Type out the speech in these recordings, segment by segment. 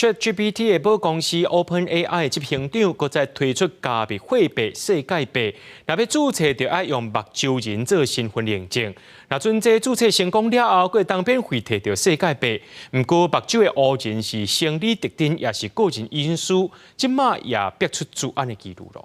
ChatGPT 的母公司 OpenAI 執行長閣再推出加密貨幣世界幣，若欲註冊就愛用目睭仁做身份認證。若準這註冊成功了後，閣會當免費提著世界幣。毋過目睭的烏仁是生理特徵，抑是個人隱私，這馬也逼出資安的疑慮囉。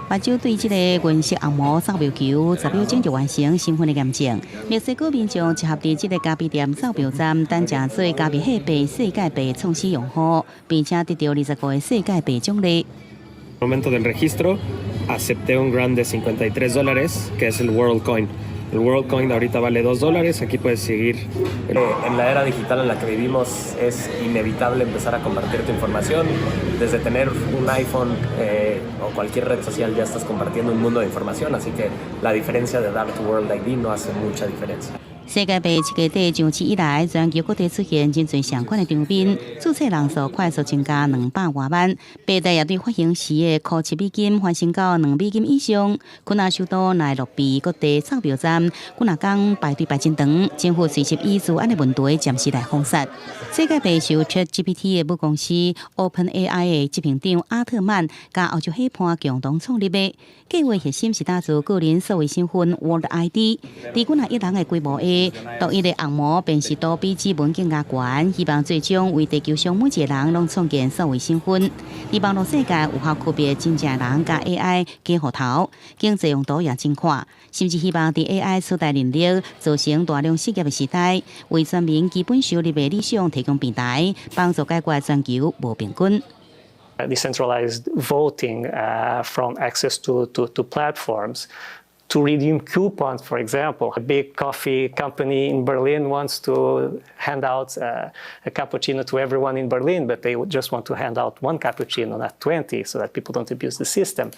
目睭對這个銀色虹膜掃描球，10秒鐘就完成身份的驗證。墨西哥民眾集合佇這个咖啡店掃描站，等成做加密貨幣世界幣創始用戶，並且得著25個世界幣獎勵。 Momento del registro, acepté un grant de $53, que es el World Coin. El World Coin ahorita vale $2, aquí puedes seguir. En la era digital en la que vivimos es inevitable empezar a compartir tu información. Desde tener un iPhone o cualquier red social ya estás compartiendo un mundo de información, así que la diferencia de dar tu World ID no hace mucha diferencia. 世界幣七月底上市以來，全球各地出現真濟相款的場面，註冊人數快速增加200外萬。幣價也對發行時的7.7美金翻升到2美金以上。昆納首都內洛比各地掃描站，幾若工排隊排真長，政府隨即以資安的問題暫時來封殺。世界幣受 ChatGPT 的母公司 OpenAI 的執行長阿特曼佮歐洲伙伴共同創立的，計劃核心是打造個人數位身份 World ID，佇幾若億人的規模下，獨一的虹膜辨識度比指紋更加懸，希望最終為地球上每一個人攏創建數位身份。佇網路世界有效區別真正人佮 AI 假芋頭，經濟用途也真闊，甚至希望佇 AI 取代人力，造成大量失業的時代，為全民基本收入的理想提供平台，幫助解決全球無平均。 Decentralized voting from access to platforms to redeem coupons, for example. A big coffee company in Berlin wants to hand out a cappuccino to everyone in Berlin, but they just want to hand out one cappuccino, not 20, so that people don't abuse the system.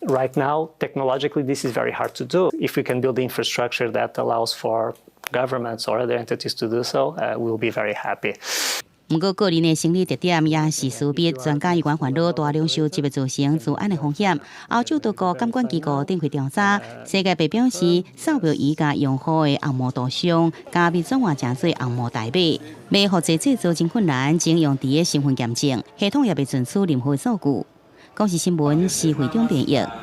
Right now, technologically, this is very hard to do. If we can build the infrastructure that allows for governments or other entities to do so, we'll be very happy. 毋過，個人的生理特點也是私密，專家有關煩惱大量收集會造成資安的風險。歐洲多國監管機構展開調查，世界幣表示，掃描儀共用戶的虹膜圖像加密轉換成做虹膜代碼，欲複製製造真困難，只用佇個身份驗證系統也袂存取任何數據。公視新聞施惠中編譯。